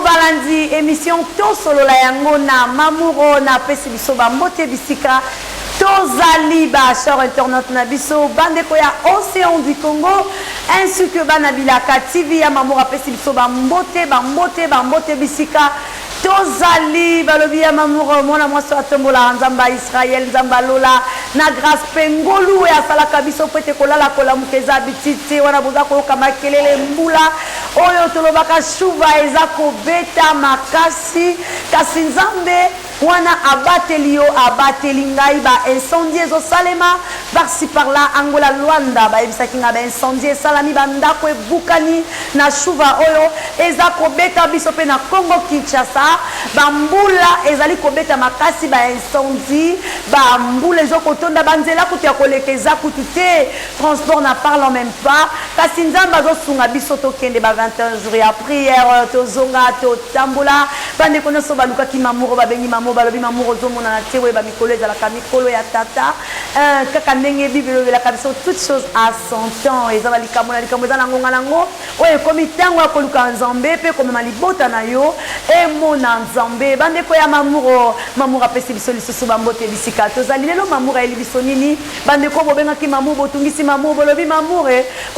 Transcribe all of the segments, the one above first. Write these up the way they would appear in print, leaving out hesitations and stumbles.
Balandi émission Tosolola yango na Mamuro, napesi biso bambote bisika tozali, ba chers internautes na biso, bandeko ya Océan du Congo ainsi que bana Bilaka TV ya Mamuro. Apesi biso bambote, bambote, bambote bisika tozali. Balobi ya Mamuro, mwana mwasi oyo atombolaka Nzambe ya Israel, Nzambe alola na grâce mpe ngolu oyo asalaka biso po ete kolala kolamuka eza bititi wana. Boza koyoka makelele, mbula oyo tolobaka shuva eza kobeta makasi, kasi Nzambe wana abateli yo, abateli ngai. Ba incendie ezosalema par-ci par-là, Angola, Luanda, bayebisaki ngai ba incendie esalami, bandako ebukani na shuva oyo eza kobeta biso. Mpe na Congo Kinshasa, bambula ezali kobeta makasi, ba incendie, bambula ezokotonda banzela, kutu ya koleka eza kutu te, transport n'en parlons même pas. Kasi Nzambe azosunga biso, tokende ba 21 jours ya prière, tozonga, totambola. Bandeko nyonso balukaki Mamuro, babengi Mamuro, balobi: "Mamuro ozomonana te." Oyo bamikolo ezalaka mikolo ya tata, kaka ndenge Bible elobelaka biso, toute chose à son temps. Eza na likambo na likambo, eza na ngonga nango. Oyo ekomi ntango ya koluka Nzambe mpe komema libota na yo emona Nzambe. Bandeko ya Mamuro, Mamuro apesi biso lisusu bambote bisika tozali lelo. Mamuro ayeli biso nini? Bandeko bobengaki Mamuro, botungisi Mamuro, bolobi: "Mamuro,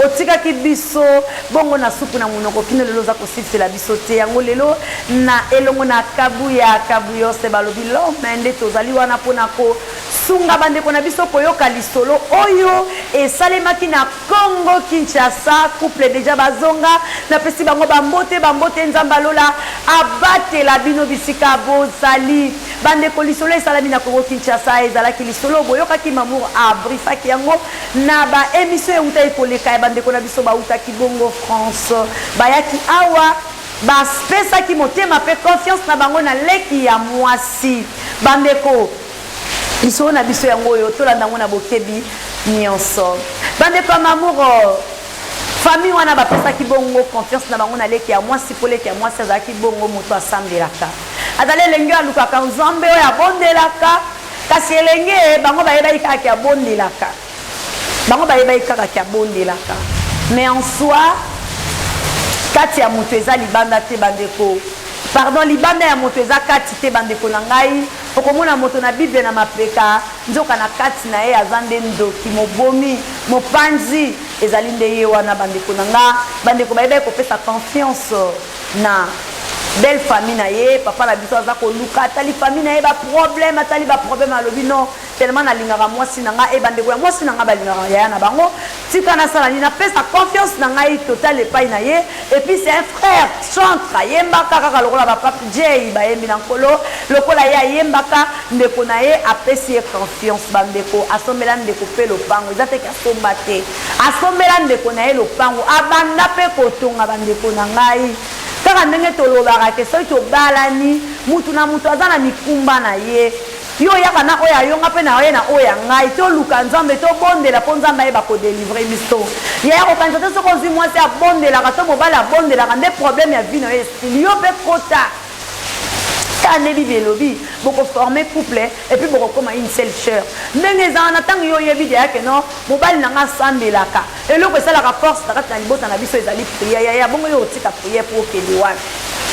otikaki biso bongo na supu na monoko, kino lelo oza kosilisela biso te." Yango lelo na elongo na Kabuya Kabuyose, balobi lome nde tozali wana mpona kosunga bandeko na biso koyoka lisolo oyo esalemaki na Congo Kinshasa. Couple déjà bazonga, napesi bango bambote, bambote. Nzambe alola abatela bino bisika bozali. Bandeko, lisolo esalami na Congo Kinshasa ezalaki lisolo boyokaki Mamour abriefaki yango na baémission eutaki koleka ya bandeko na biso bautaki bongo France, bayaki awa, bapesaki motema mpe confiance na bango na leki ya mwasi. Bandeko, lisolo na biso yango oyo, tolanda yango na bokebi nyonso. Bandeko ya Mamuro, famille wana bapesaki bongo confiance na bango na leki ya mwasi, mpo leki ya mwasi azalaki bongo moto asambelaka, azali elenge oyo alukaka Nzambe, oyo abondelaka. Kasi elenge bango bayebaki kaka abondelaka, bango bayebaki kaka abondelaka, mais en soi kati ya moto eza libanda te. Bandeko, pardon, libanda ya moto eza kati te. Bandeko na ngai, okomona moto na Bible na mapeka, nzoka na kati na ye aza nde ndoki, mobomi, mopanzi, ezali nde ye wana. Bandeko na nga, bandeko bayebaki kopesa confiance na belle famille na ye. Papa na biso aza koluka, atali famille na ye, baproblème, atali baproblème, alobi: "Non, tellement nalingaka mwasi na ngai e bandeko ya mwasi na ngai balingaka yaya na bango, tika nasala nini? Napesa confiance na ngai total epai na ye." Et puis c'est un frère chantre, ayembaka kaka lokola bapape J bayembi na Nkolo, lokola ye ayembaka. Ndeko na ye apesi ye confiance. Bandeko, asombela ndeko mpe lopango, eza teke asomba te, asombela ndeko na ye lopango, abanda mpe kotonga. Bandeko na ngai, kaka ndenge tolobaka ke soki tobalani, mutu na mutu aza na mikumba na ye. Yo oyaka na oyo ayonga mpe na oye na oyo ya ngai. Toluka Nzambe, tobondela mpo Nzambe ayeba kodélivrer biso. Yaya, kokanisa te soki ozwi mwasi abondelaka to mobali abondelaka nde problème ya vie na yo esili. Yo mpe kota kaka nde Bible elobi, bokoformer couple et puis bokokóma une seule chair. Ndenge eza wana, ntango yo oyebi deya ke non, mobali na nga asambelaka, eloko esalaka force na kati na libota na biso ezali prière, yaya, bongo yo otika prière mpo okende wapi?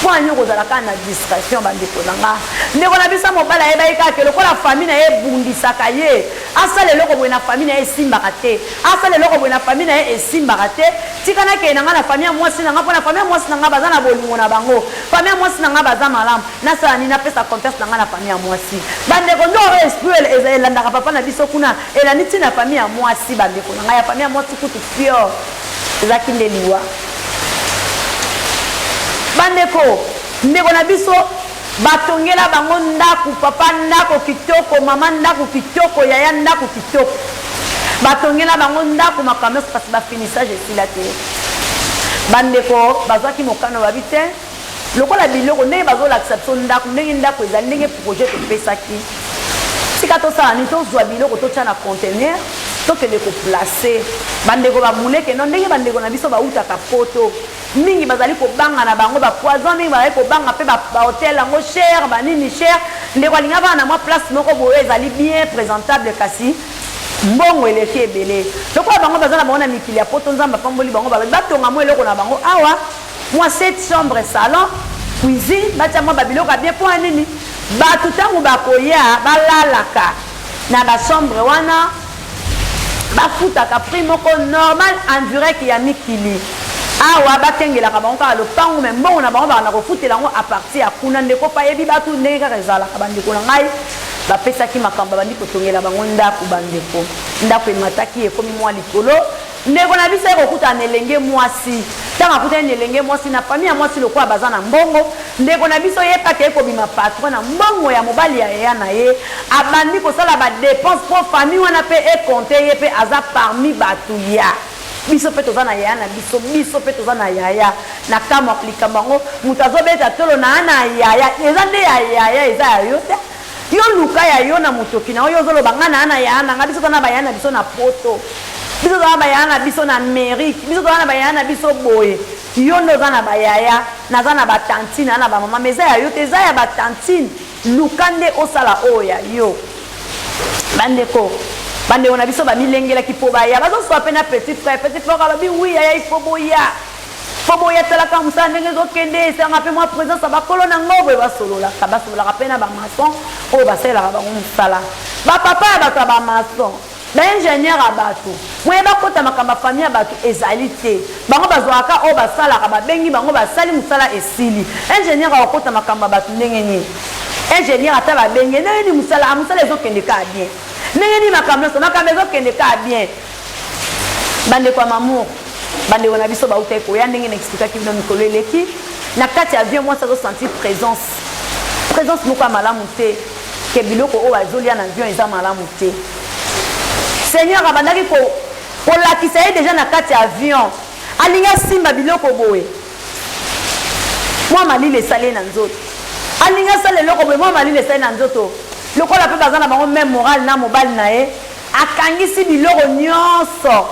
Mpo ani okozala kaka na distraction? Bandeko na nga, ndeko na biso mobali ayebaki kaka ke lokola famille na ye ebundisaka ye, asala eloko boye na famille na ye esimbaka te, asala eloko boye na famille na ye esimbaka te, tika nakende na nga na famille ya mwasi na nga, mpo na famille ya mwasi na nga baza na bolingo na bango, famille ya mwasi na nga baza malamu. Nasala nini? Napesa confiance na nga na famille ya mwasi. Bandeko, nde oyo esprit elandaka papa na biso kuna, elandi ntina famille ya mwasi. Bandeko na ngai, ya famille ya mwasi kutu fior ezalaki nde liwa. Bandeko, ndeko na biso batongela bango ndako, papa ndako kitoko, mama ndako kitoko, yaya ndako kitoko, batongela bango ndako, makambo nyonso, kasi bafinissage esila te. Bandeko bazwaki mokano, babi te, lokola biloko ndenge bazolakisa biso ndako, ndenge ndako ezali, ndenge projet topesaki, tika tosala nini? Tozwa biloko, totya na conteneur, tokende koplacer. Bandeko babuleke no ndenge bandeko na biso bautaka Poto mingi bazali kobanga na bango bapoison, mingi bazali kobanga mpe bahotel yango cher, banini cher. Ndeko alingi avanda na mwa place moko boye ezali bien présentable, kasi mbongo eleki ebele. Lokola bango baza na bango na mikili ya Poto, Nzambe apamboli bango, balobi batonga mwa eloko na bango awa, mwa sept chambre, salon. Cuisine batia mwa babiloko ya bien mpo ya nini? Bato ntango bakoya balalaka na bachambre wana, bafutaka prix moko normal en direct ya mikili. Awa bakengelaka bango kaka lopango, me mbongo na bango bakanda kofutela yango a partir ya kuna. Ndeko mpe ayebi bato ndenge kaka ezalaka. Bandeko na ngai bapesaki makambo, babandi kotongela bango ndako. Bandeko, ndako emataki, ekomi mwa likolo. Ndeko na biso aye kokutana na elenge mwasi. Ntango akutani na elenge mwasi, na famille ya mwasi lokola baza na mbongo, ndeko na biso ye mpe akei kobima patron na mbongo ya mobali ya yaya na ye, abandi kosala ba depenses mpo famille wana mpe e compter ye mpe aza parmi batu ya. Biso mpe toza na yaya na biso, biso mpe toza na yaya. Na kamwa likambo yango, moto azobeta tolo na na yaya, eza nde ya yaya, eza ya yo te. Yo luka ya yo na motoki na yo, yo ozoloba nga naa na yaya na nga, biso toza na ba yaya na biso na poto, biso toza na ba yaya na biso na Amerique, biso toza na ba yaya na biso boye, yo nde oza na ba yaya, naza na ba tantine, naza na ba mama, mais eza ya yo te, eza ya ba tantine, luka nde osala oyo ya yo. Bandeko, bandeko na biso bamilengelaki mpo baya, bazoswa mpe na petit frère, petit frère alobi oui yaya il faut boya. Mpo boya talaka mosala ndenge ezokende, esengaka mpe mwa presence ya bakolo na ngo boye basololaka, basololaka mpe na ba maçon oyo basalelaka bango mosala, ba papa ya bato ya ba maçon, ba ingénieur ya bato, moye bakota makambo ya famille ya bato ezali te. Bango bazwaka oyo basalaka, babengi bango basali mosala esili. Ingénieur akokota makambo ya bato ndenge nini? Ingénieur ata babengi ye ndenge nini mosala, mosala ezokende kaka bien. Ndenge nini makambo nyonso, makambo ezokende kaka bien. Bandeko ya Mamour, bandeko na biso bautaki koya ndenge na explikaki bino mikolo eleki. Na kati ya avion mwasi azo sentir presence, presence moko ya malamu te, ke biloko oyo azolia na avion eza malamu te. Seigneur abandaki ko kolakisa ye deja na kati ya avion, alingi asimba biloko boye, mwa malili esali ye na nzoto, alingi asala eloko boye, mwa malili esali na nzoto. Lokola mpe baza na bango meme morale na mobali na ye, Akangisi biloko nyonso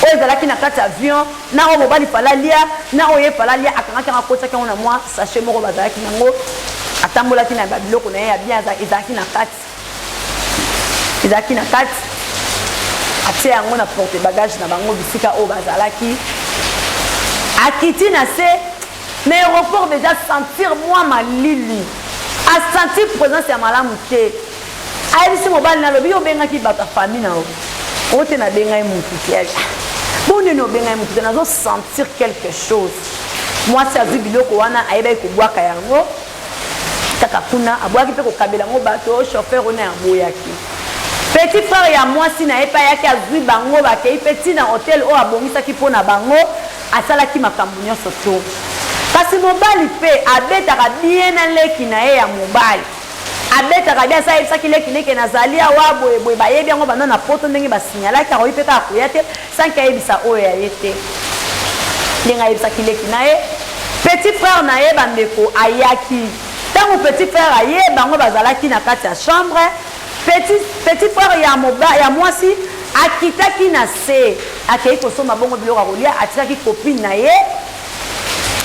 oyo ezalaki na kati ya avion, na oyo mobali fallait alia, na oyo ye fallait alia, akangaki yango, akotisaki yango na mwa sachet moko bazalaki na yango, atambolaki na ba biloko na ye ya bien ezalaki na kati, ezalaki na kati, atie yango na porte bagage na bango bisika oyo bazalaki, akiti na se na aéroport deja sentir mwa malili, asentir presence ya malamu te. Ayebisi mobali na alobi yo obengaki bato ya famille na yo oyo te nabengai mutu te ah, bo nini obengai mutu te nazo sentir quelque chose mwasi azwi biloko wana ayebaki kobwaka yango kaka kuna abwaki mpe kokabela yango bato chauffeur wana aboyaki petit frère ya mwasi na ye mpe ayaki azwi bango bakei mpe ntina hotel oyo abongisaki mpo na bango asalaki makambo nyonso to kasi mobali mpe abetaka bien na leki na ye ya mobali Abetaka bien asi ayebisaki leki ne ke nazali awa boye boye bayebi yango banda na poto ndenge ba signalaki akoki pe kaka koya te sans ke ayebisa oyo ya ye te ndenge ayebisaki leki na ye petit frère na ye bandeko ayaki tango petit frère aye bango bazalaki na kati ya chambre petit, petit frère ya, moba, ya mwasi akitaki na se akei kosomba bongo biloko ya kolia atikaki copine na ye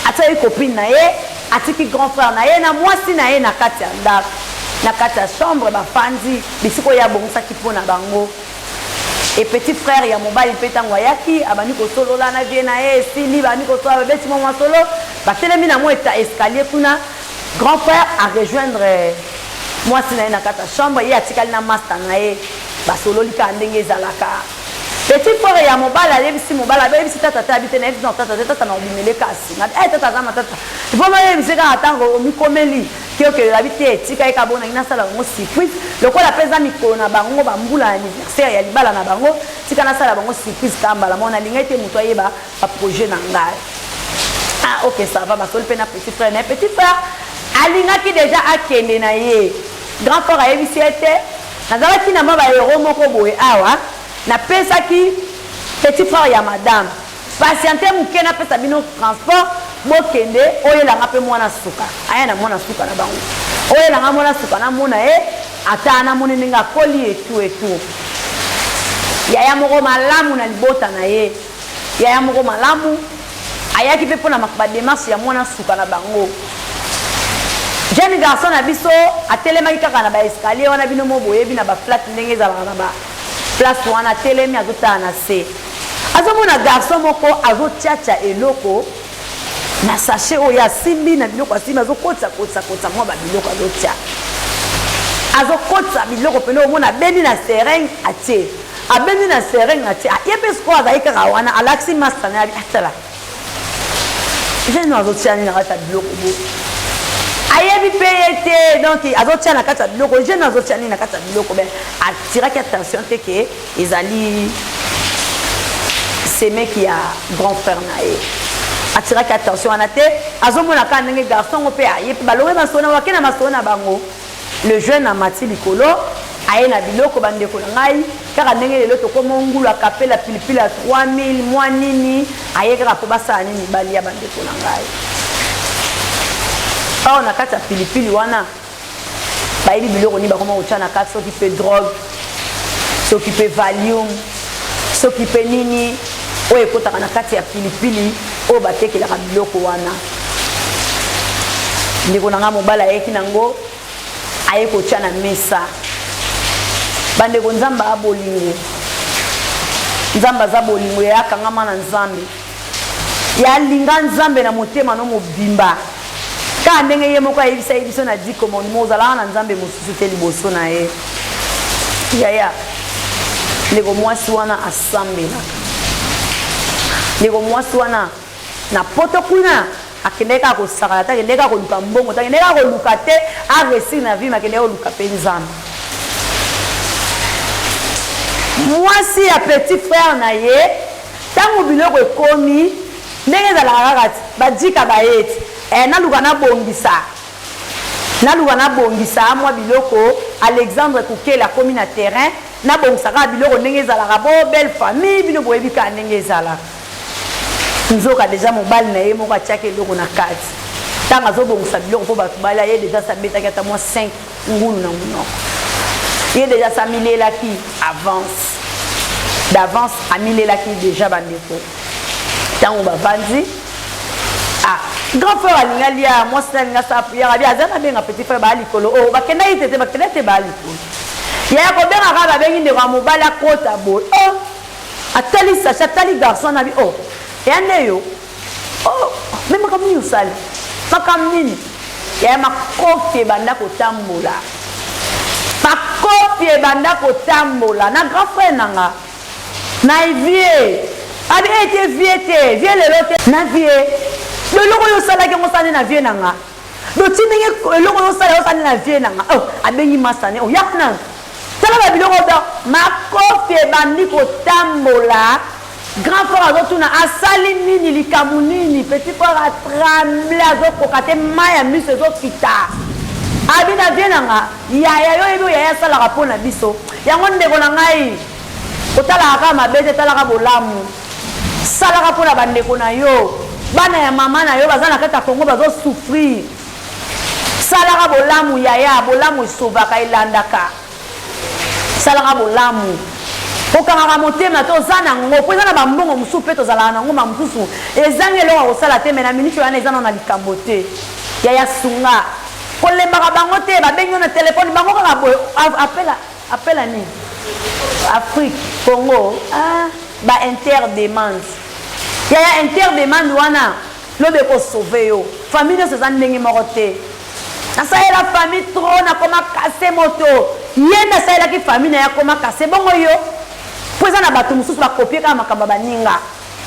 Atikaki copine na ye, atiki grand frère na ye na mwasi na ye na kati ya ndako, na kati ya chambre bafandi bisika oyo ye abongisaki mpo na bango. Et petit frère ya mobali mpe ntango ayaki abandi kosolola na vie na ye, esili babandi kosolola, babeti mwa masolo, batelemi na mwa escalier kuna, grand frère a rejoindre mwasi na ye na kati ya chambre, ye atikali na masta na ye, basololi kaka ndenge ezalaka. Petit frère ya mobali ayebisi mobali ayebisi tata te abi te nayebisi na tata te tata na obimele kasi ngabi eh tata aza matata il faut bayebise kaka ntango omikomeli ke okende abi te tika ye kaka bongo nangi nasala bango surprise lokola mpe eza mikolo na bango bambula ya anniversaire ya libala na bango tika nasala bango surprise kaka mbala moko nalingai te moto ayeba baprojet na ngai ah ok ça va basoli mpe na petit frère na ye petit frère alingaki deja akende na ye grand frère ayebisi ye te Nazalaki na mwa ba euros moko boye awa, napesaki petit frère ya madame. Patientez moke napesa bino transport bokende, oyela nga mpe mwana suka. Aya na mwana suka na bango. Oyela nga mwana suka namona ye, ata namoni ndenge akoli et tout et tout. Yaya moko malamu na libota na ye. Yaya moko malamu. Ayaki pe pona ba demarches ya muana suka na bango. Jeune garçon na biso atelemaki kaka na ba escalier wana bino moko boyebi na ba flat ndenge ezalaka na ba place wana atelemi azotala na se. Azomona garçon moko azotiatia eloko. Na sachet oyo asimbi, na biloko asimbi, azokotisa kotisa kotisa mwa babiloko, azotia, azokotisa biloko pene. Omona abendi na seringue, atie, abendi na seringue, atie. Ye mpe sikoyo azali kaka wana, alakisi master na ye, atala jeune azotia nini na kati ya biloko bo. Ayebi mpe ye te, donc azotia na kati ya biloko, jeune azotia nini na kati ya biloko. Be atiraki attention te ke ezali semeki ya grand frère na ye. Atiraki attention wana te, azomona kaka ndenge garçon ngo mpe aye mpe balongi masolo na bake na masolo na bango. Le jeune amati likolo, aye na biloko. Bandeko na ngai, kaka ndenge lelo tokóma ngulu akapela pilipili ya 3000 mwa nini, aye kaka mpo basala nini? Balia. Bandeko na ngai, awa na kati ya pilipili wana, bayebi biloko nini bakoma kotya na kati, soki mpe drogue, soki mpe valium, soki mpe nini oyo ekotaka na kati ya pilipili oyo batekelaka biloko wana. Ndeko na ngai, mobali ayeki nango, aye kotya na mesa. Bandeko, Nzambe aa bolingo, Nzambe aza bolingo. Ya akangama na Nzambe, ya alinga Nzambe na motema no mobimba, kaka ndenge ye moko ayebisa ye biso na 10 commandement: ozalaka na nzambe mosusu te liboso na ye. Yaya, ndeko mwasi wana asambelaka. Ndeko mwasi wana na poto kuna akendeki kaka kosakana te, akendeki kaka koluka mbongo te, akendeki kaka koluka te aréussir na vie, akendeki koluka mpe Nzambe. Mwasi ya petit frère na ye, ntango biloko ekomi ndenge ezalaka kaka ti bajika baye ti naluka nabongisa, naluka nabongisa mwa biloko. Alexandre Kukele akomi na terrain, nabongisa kaka biloko ndenge ezalaka bo belle famille, bino boyebi kaka ndenge ezalaka. Nzoka deja mobali na ye moko atiaki eloko na kati. Ntango azobongisa biloko mpo bato balia, ye deja abetaki ata mwa 5 ngulu na monoko. Ye deja amilelaki avance d'avance, amilelaki deja. Bandeko, ntango bavandi, ah, grand frère alingi alia, mwasi na alingi asala prière, abi aza nabenga petit frère, baa likolo. Oyo bakendaki te te, bakendaki te, baa likolo. Yaya kobenga kaka, babengi ndeko ya mobali, akota boye, oh, atali sachet, atali garçon na bi: "Oh, eya nde yo? Oh, me makambo nini osali? Makambo nini?" Yaya, makofi ebanda kotambola, makofi ebanda kotambola na grand frère nanga na vie. Abi ete vie te, vie lelo te na vie. Eloko oyo osalaki yango, osala nde na vie na nga. Doti ndenge eloko oyo osala, osala nde na vie na nga. Oh, abengi masane: "Oh, yaka nanu, tala babiloko da." Makofi ebandi kotambola. Grand frère azotuna asali nini, likambo nini. Petit frère atremble, azokoka te, mai ya miso ezokita. Abi: "Na vie na nga, yaya, yo oyebi oyo yaya asalaka mpo na biso yango." Ndeko na ngai, kotalaka kaka mabe te, talaka bolamu, salaka mpo na bandeko na yo. Bana ya mama na yo baza na kati ya Kongo, bazosouffrir. Salaka bolamu, yaya, bolamu esovaka, elandaka. Salaka bolamu, kokangaka motema te. Oza nango mpo eza na bambongo mosusu mpe tozalaka nango, ma mosusu ezangi eloko ya kosala te, me na miniti wana eza nano na likambo te. Yaya, sunga, kolembaka bango te. Babengi yo na telefone, bango kaka boye, apela apela nini, Afrique, Congo, ah, ba interdemande. Yaya, interdemande wana lobi ekosauve yo. Famille nyonso eza ndenge moko te. Nasalela famille trop, nakoma kase moto. Ye nde asalelaki famille na ye, akoma kase bongo yo, mpo eza na bato mosusu bakopie kaka makambo ya baninga.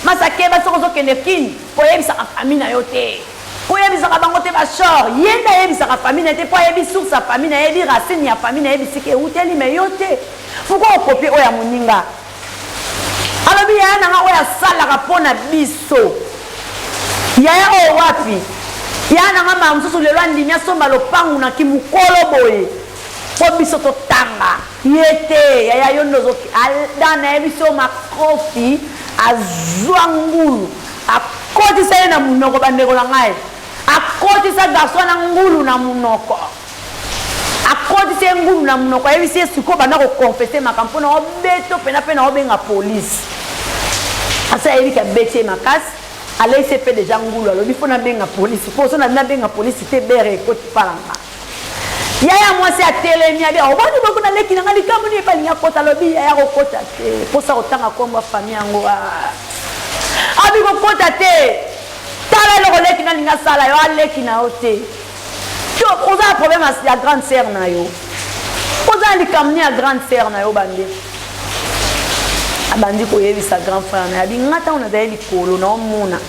Masakeba, soki ozokende Kini, koyebisaka famille na yo te, koyebisaka bango te. Bashor, ye nde ayebisaka famille na ye te, mpo ayebi source ya famille na ye, ayebi racine ya famille na ye, bisika euteli. Me yo te, pourquoi okopie oyo ya moninga? Alobi: "Yaya nanga oyo asalaka mpo na biso, yaya oyo wapi? Yaya nanga mbala mosusu lelo andimi asomba lopangu na kimokolo boye mpo biso totanga ye te. Yaya, yo nde ozoki nayebi biso." Makofi, azwa ngulu, akotisa ye na monoko. Bandeko na ngai, akotisa garçon na ngulu na monoko, akotisi ye ngulu na monoko. Ayebisi ye: "Sikoyo banda koconfesser makambo, mpona obeto mpena mpe na obenga polise." Asi ayebiki, abeti ye makasi, aleisi ye mpe deja ngulu. Alobi: "Mpo nabenga polisi, mpo so nabenga polisi te, bere ekoti palanga." Yaya mwasi atelemi, abi: "Oboni boko naleki nanga, likambo nini?" Epalingi akota, alobi: "Yaya, kokota te." Mposa kotanga nkombo ya famille yango, abi: "Kokota te." Tala eloko leki na linga sala yo aleki na yo te. To oza na problème ya grande sœur na yo. Oza na likambo ya grande sœur na yo bande. Abandi koyebisa grand frère na ye abi nga ntango nazali likolo na omona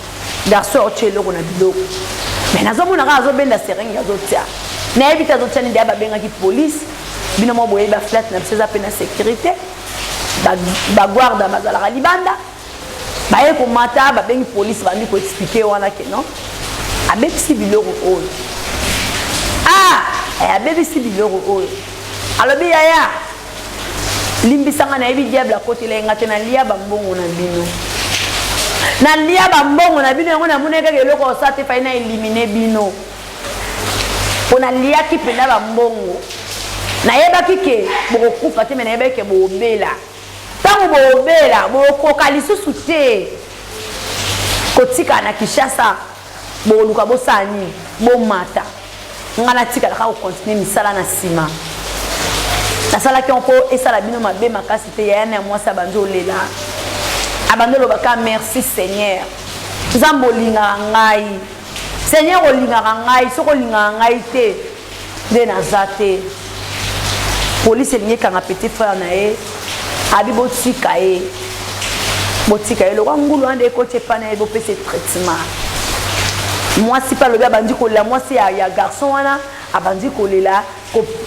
garçon aotya eloko na biloko mais nazomona kaka azobenda seringue azotia nayebi te azotia nini deya babengaki police bino moko boyebi baflate na biso eza mpe na sécurité baguarda bazalaka libanda baye komata babengi police bandi koexplike wana ke non abebisi biloko oyo ah eh, abebisi biloko oyo alobi yaya limbisa nga nayebi diable akotela ye nga te nalia bambongo na bino nalia bambongo na bino yango namonaki kaka eloko osala te fai na elimine bino mpo naliaki mpenza bambongo nayebaki ke bokokufa te me nayebaki ke bobela Ntango bobela, bokoka lisusu te kotikala na Kinshasa, bokoluka bosala nini? Bomata. Ngai natikala kaka kokontinue misala na nsima. Nasalaki yango mpo esala bino mabe makasi te. Yaya na ya mwasi abandi olela, abandi oloba kaka merci Seigneur, Nzambe olingaka ngai, Seigneur olingaka ngai, soki olingaka ngai te nde naza te. Police elingi ekanga petit frère na ye, abi botika ye, botika ye lokwa ngulu wana nde ekoti epai na ye, bopesa ye traitement. Mwasi mpe alobi abandi kolela, mwasi ya, ya garçon wana abandi kolela,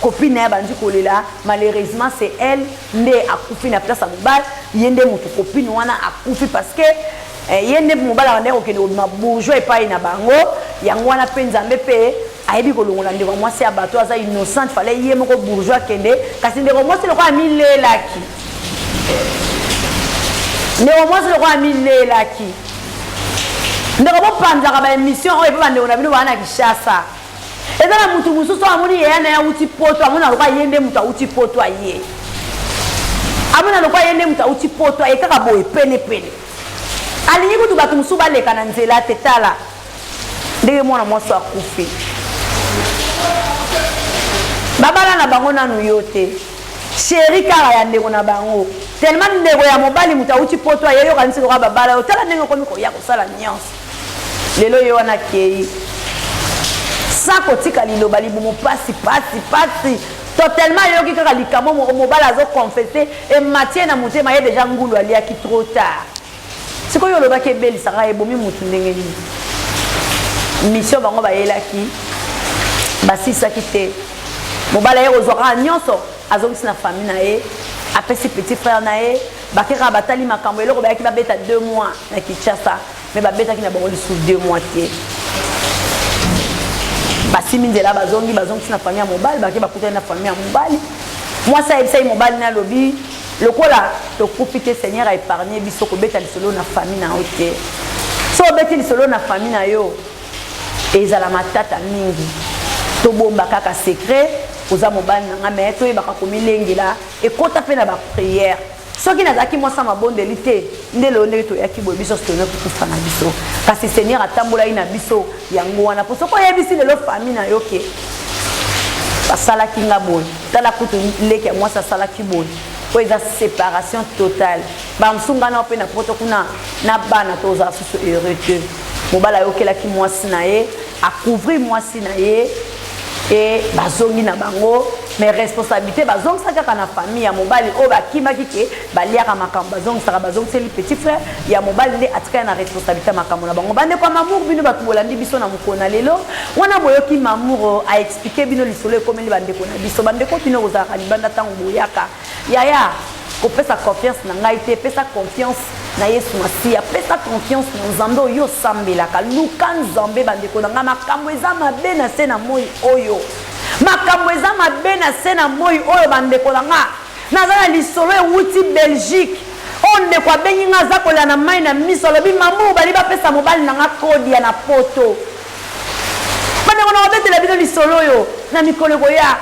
copine na ye abandi kolela. Malheureusement c'est elle nde akufi na place ya mobali, ye nde moto copine wana akufi parce que eh, ye nde mobali abandaki kokende kobima bourgeois epai na bango. Yango wana mpe Nzambe mpe ayebi kolongola ndeko mwasi ya bato aza innocente, fallait ye moko bourgeois akende, kasi ndeko mwasi lokola amilelaki, ndeko mwasi lokola amilelaki. Ndeko, bopanzaka ba émission oyo mpe bandeko na bino baa na Kinshasa. Eza na mutu mosusu amoni yeya na ye awuti poto, amona lokola ye nde moto awuti poto aye, amona lokola ye nde moto awuti poto aye kaka boye pene pene, alingi kutu bato mosusu baleka na nzela te. Tala ndenge mwana mwasi akufi, babala na bango nanu yo te, sheri kaka ya ndeko na bango, tellement ndeko ya mobali moto awuti poto aye, yokanisi lokola babala yo. Tala ndenge okomi koya kosala nyonso lelo, ye wana akei sa kotika liloba, libumu pasi pasi pasi totalement. Ayoki kaka likambo mobali azoconfesse, ematie na motema ye deja ngulu aliaki trop tard. Sikoyo olobaki ebelisaka ebomi mutu ndenge nini? Mission bango bayelaki basilisaki te, mobali aye kozwa kaka nyonso, azongisi na famille na ye, apesi petit frère na ye, bake kaka batali makambo eloko bayaki babeta 2 mois na Kinshasa, mais babetaki na bango lisusu 2 mois te. Basimi nzela bazongi, bazongisi na famille ya mobali, bake bakutani na famille ya mobali. Mwasi ayebisaki mobali na alobi lokola tokufi te, Seigneur a épargne biso, kobeta lisolo na famille na yo te. So obeti lisolo na famille na yo ezala matata mingi, tobomba kaka secret. Oza mobali na nga, mais toyebaka komilengela, ekota mpe na baprière. Soki nazalaki mwasi ya mabondeli te, nde lelo ndenge toyaki boye biso toyaki kokufa na biso, kasi Seigneur atambolaki na biso. Yango wana po soki oyebisi lelo famille na yo ke basalaki nga boye, tala kutu leki ya mwasi asalaki boye, oyo eza séparation totale. Bamosusu nga nao mpe na poto kuna na bana tozala susu heureux te. Mobali ayokelaki mwasi na ye, acouvrir mwasi na ye e bazongi na bango, mais responsabilité bazongisa kaka na famille ya mobali oyo bakimaki ke baliaka makambo, bazongisaka, bazongiseli petit frère ya mobali nde atikali na responsabilité ya makambo na bango. Bandeko ya Mamour, bino bato bolandi biso na mokolo na lelo wana, boyoki Mamour aexplike bino lisolo ekomeli bandeko na biso. Bandeko, bino kozalaka libanda ntango boyaka, yaya kopesa confiance na ngai te, pesa confiance na Yesu Masiya, pesa confiance na Nzambe oyo osambelaka, luka Nzambe. Bandeko na ngai, makambo eza mabe na se na moi oyo, makambo eza mabe na se na moi oyo. Bandeko na nga, naza na lisolo ewuti Belgique oyo ndeko abengi nga, aza kolela na mai na miso, alobi mamu bali bapesa mobali na nga kodia na poto. Bandeko, na kobetela bino lisolo oyo na mikolo ekoya.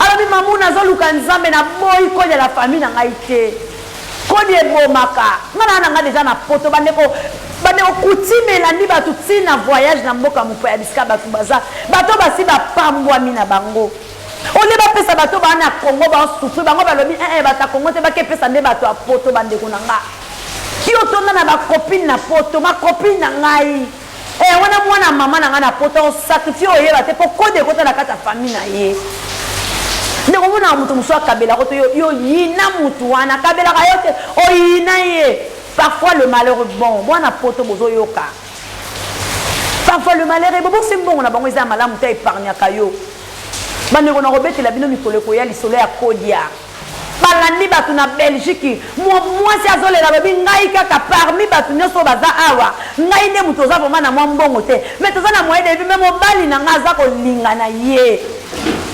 Alobi mamu, nazoluka Nzambe, naboyi kodia la famille na ngai te, kodi ebomaka nga na na nga deja na poto. Bandeko, bandeko, coutume elandi bato ntina voyage na mboka mopaya, bisika bato baza, bato basi bapambwami na bango, olie bapesa bato baa na Congo basouffrir, bango balobi eh, eh, bato ya Congo te, bakepesa nde bato ya poto. Bandeko na nga, yo tonda na bacopine na poto, macopine na ngai. Eh, wana mwana mama na ngai na poto osakrifie oyeba te mpo kode ekota na kati ya famille na ye. Ndeko omonaka moto mosusu akabelaka to yo yina motu wana akabelaka yo te, oyina ye. Parfois le malheur est bon. Bwana poto bozoyoka. Parfois le malheur est bon. Bosi mbongo na bango eza ya malamu te, epargnaka yo. Bandeko nakobetela bino mikolo ekoya lisolo ya kodia. Balandi bato na Belgique, mwasi azolela alobi ngai kaka parmi bato nyonso oyo baza awa, ngai nde moto oza vraiment na mwa mbongo te, mais toza na moyen de vie, mais mobali na ngai aza kolinga na ye.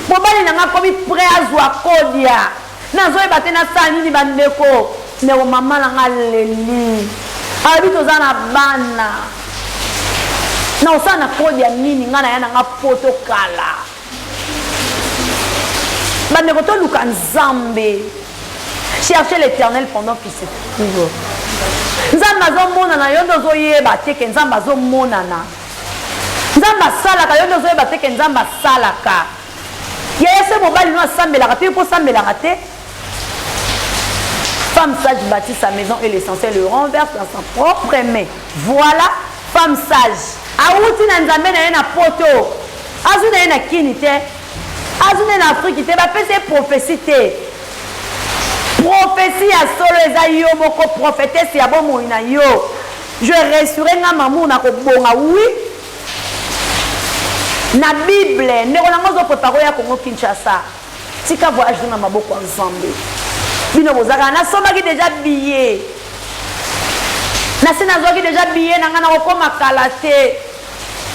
Mobali na ngai akomi prêt azwa kodia. Nazoyeba te nasala nini bandeko. Ndeko mama na ngai aleli. Alobi toza na bana. Nakosala na kodia nini ngai naya na ngai poto kala. Bandeko toluka Nzambe. Cherchez l'Éternel pendant qu'il se trouve. Nzambe azomonana yo nde ozoyeba te ke Nzambe azomonana. Nzambe asalaka yo nde ozoyeba te ke Nzambe asalaka. Yaya se mobali no asambelaka te yo mpo osambelaka te. Femme sage bâtit sa maison et l'essentiel le renverse dans sa propre main. Voilà femme sage. Awuti na Nzambe na ye na poto. Azwi na ye na kini te. Azwi na ye na Afrique te. Bapesi ye prophétie te. Prophétie ya solo eza yo moko prophétesse ya bomoi na yo. Je rassurer nga mamour na kobonga oui. Na Bible ndeko na nga ozo prepare oya Congo Kinshasa. Tika voyage na maboko ya Nzambe. Bino bozaka nasombaki deja billet. Nasi nazwaki deja billet na nga nakokoma kala te.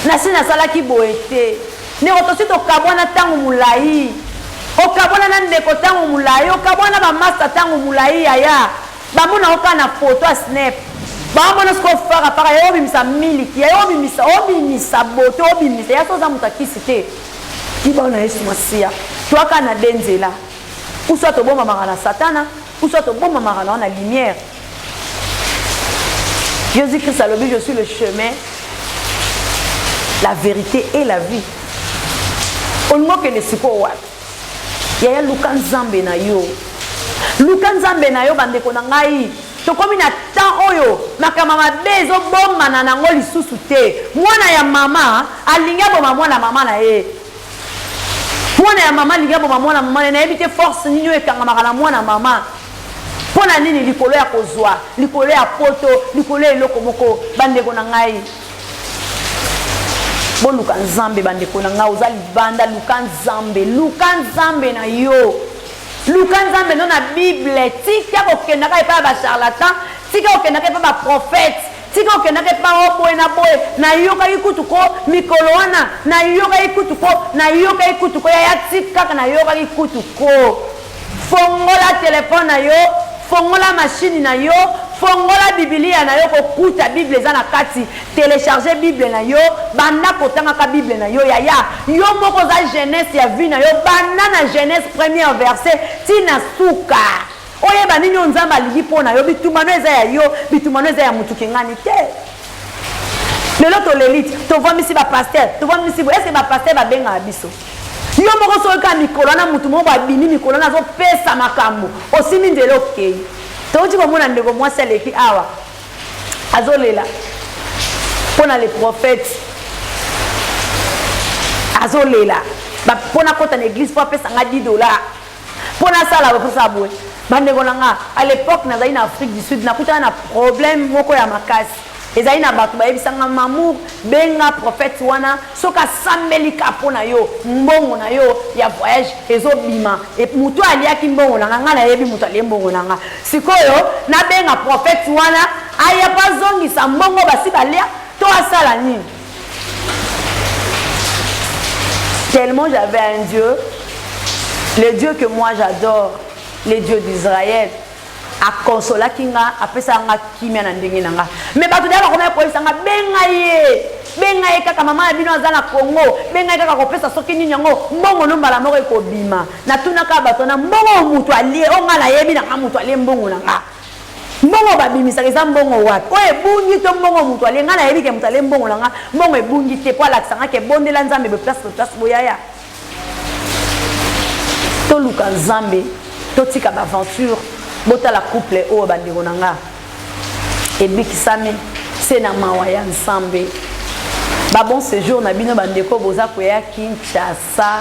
Nasi nasalaki boye te. Ndeko tosi tokabwana ntango molai. Okabwana na ndeko ntango molai, okabwana na bamasta ntango molai yaya. Bamona yo kaka na photo ya snap. Bamona sikoyo fara fara yaya obimisa miliki, yaya obimisa obimisa bote obimisa. Yaya so oza moto ya kisi te. Kiba na Yesu Masiya. Toaka na de nzela. Ou soit tobomamaka na Satana, ou soit tobomamaka na na lumière. Jésus-Christ alobi je suis le chemin, la vérité et la vie. Olingi okende sikoyo wapi? Yaya luka Nzambe na yo. Luka Nzambe na yo bandeko na ngai. Tokomi na temps oyo makambo mabe ezobombana nango lisusu te. Mwana ya mama alingi aboma mwana mama na ye. Mwana ya mama alingi aboma mwana mama na ye. Nayebi te force nini oyo ekangamaka na mwana mama. Mpo na nini? Likolo ya kozwa, likolo ya poto, likolo ya eloko moko. Bandeko na ngai, boluka Nzambe. Bandeko na ngai, oza libanda, luka Nzambe, luka Nzambe na yo. Luka Nzambe no na Bible. Tika kokendaka epai ya ba charlatan, tika kokendaka epai ba prophète, tika kokendaka epai o boye na boye. Nayokaki kutu ko mikolo wana, nayokaki kutu ko, nayokaki kutu ko, yaya tika nayokaki kutu ko. Fongola telefone na yo, fongola machine na yo, fongola Biblia na yo, kokuta Bible eza na kati. Telecharger Bible na yo, banda kotangaka Bible na yo yaya. Yo moko oza jeunesse ya vie na yo, banda na Genèse première verset ti na suka. Oyeba nini oyo Nzambe alingi mpo na yo. Bitumba no eza ya yo, bitumba no eza ya mutu kingani te. Lelo toleli, tovandisi ba pasteur, tovandisi boye, est-ce que ba pasteur babengaka biso? Yo moko soki kaka mikolo wana mutu moko abimi mikolo wana azopesa makambo, osimi nzela okei. Touti komona ndeko mwasi aleki awa azolela mpo na le prophète, azolela mpo nakota na église mpo apesa nga 10 dollars mpo nasala bapesa boye. Bandeko na nga, à l'époque nazali na Afrique du Sud, nakutana na problème moko ya makasi. Ezali na bato bayebisa nga, Mamour, benga prophète wana, soki asambeli ka mpo na yo, mbongo na yo ya voyage ezobima. E moto aliaki mbongo na nga, nga nayebi moto alie mbongo na nga. Sikoyo nabenga prophète wana aya mpo azongisa mbongo basi balia to asala nini? Tellement j'avais un Dieu, le Dieu que moi j'adore, le Dieu d'Israël, akonsolaki nga, apesaka nga kimia na ndenge na nga. Mais bato deya bakomaki koyebisa nga, benga ye, benga ye kaka, mama na bino aza na Congo, benga ye kaka kopesa soki nini yango, mbongo no mbala moko ekobima. Natunaka bato wana, mbongo oyo moto alie, oyo nga nayebi na nga moto alie mbongo na nga. Mbongo babimisaka eza mbongo wapi? Oyo ebungi to mbongo moto alie? Nga nayebi ke moto alie mbongo na nga, mbongo ebungi te, po alakisa nga ke bondela Nzambe boye place boye place boye yaya. Toluka Nzambe, totika ba aventure, botala couple oyo bandeko na nga ebikisami se na mawa ya Nzambe. Ba bon séjour na bino bandeko boza koya Kinshasa.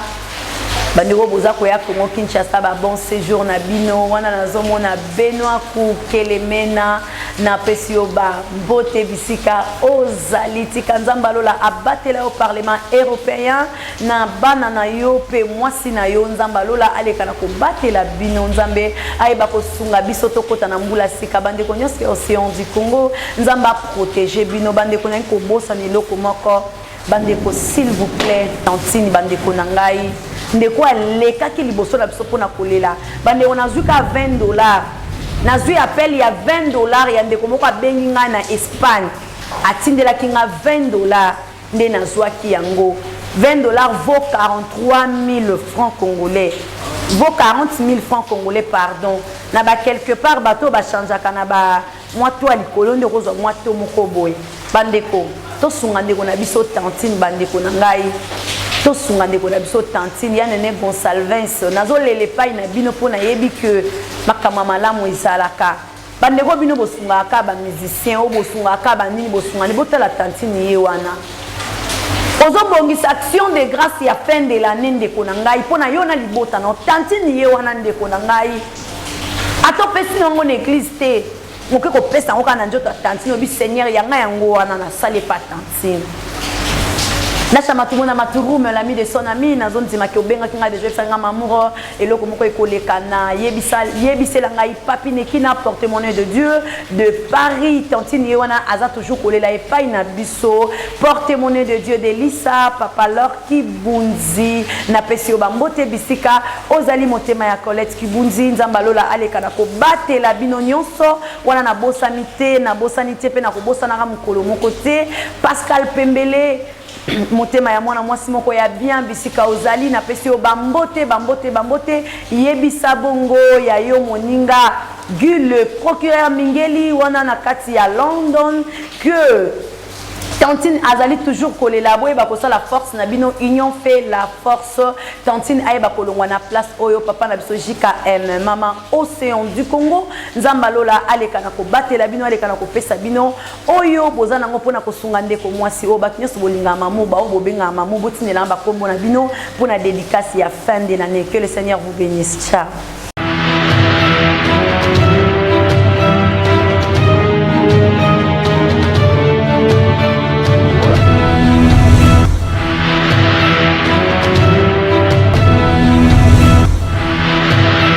Bandeko boza koya Congo Kinshasa, ba bon séjour na bino. Wana nazomona Benoît Kukelemena, napesi yo ba mbote bisika ozali. Tika Nzambe alola abatela yo Parlement européen na bana na yo mpe mwasi na yo. Nzambe alola aleka na kobatela bino. Nzambe ayeba kosunga biso tokɔta na mbula sika. Bandeko nyonso ya Océan du Congo, Nzambe aprotéger bino. Bandeko, nayi kobosana eloko moko. Bandeko, s'il vous plaît, tantine, bandeko na ngai, ndeko alekaki liboso na biso mpona kolela. Bandeko, nazwi ka 20 $, nazwi appel ya 20 $ ya ndeko moko abengi ngai na Espagne, atindelaki nga 20 $. Nde nazwaki yango. 20 $ vaut 43 000 francs congolais, vaut 40 000 francs congolais, pardon. Na ba quelque part bato bachangeaka na ba mwa to ya likolo nde okozwa mwa to moko boye. Bandeko, tosunga ndeko na biso tantine. Bandeko na ngai, tosunga ndeko na biso tantine ya Nene Gonsalvins. Nazolela epai na bino mpo nayebi ke makambo ya malamu ezalaka. Bandeko, bino bosungaka bamusicien oyo, bosungaka banini, bosungani, botala tantine ye wana ozobongisa action de grâce ya fin de l'année. Ndeko na ngai, mpo na yo na libota na tantine ye wana, ndeko na ngai, ata opesi nango na église te, moke kopesa yango kaka na nzoto ya tantine. Obi Seigneur yanga, yango wana nasali epa tantine. Nasha Matumona Maturume, l'ami de son ami, nazondimaki obengaki ngai déjà, esanga mamour eloko moko ekoleka na yebisela ngai. Papi Nekina, porte-monnaie de Dieu de Paris, tantine ye wana aza toujours kolela epai na biso. Porte-monnaie de Dieu de Lisa, papa Lor Kibunzi, napesi yo bambote bisika ozali. Motema ya Colette Kibunzi, Nzambe alola aleka na kobatela bino nyonso wana. Nabosani te, nabosani te mpe nakobosanaka mokolo moko te. Pascal Pembele, motema ya mwana mwasi moko ya bien, bisika ozali, napesi yo bambote, bambote, bambote. Yebisa bongo ya yo moninga Gu le procureur Mingeli wana na kati ya London que tantine azali toujours kolela. Boyeba kosala force na bino, union fait la force. Tantine ayeba kolongwa na place oyo. Papa na biso JKM, mama Océan du Congo, Nzambe alola aleka na kobatela bino, aleka na kopesa bino oyo boza nango mpona kosunga ndeko mwasi oyo. Bato nyonso bolingaka mamu, bao bobengaka mamu, botindelanga bakombo na bino mpona dédicace ya fin de l'année. Que le Seigneur vous bénisse. Ciao.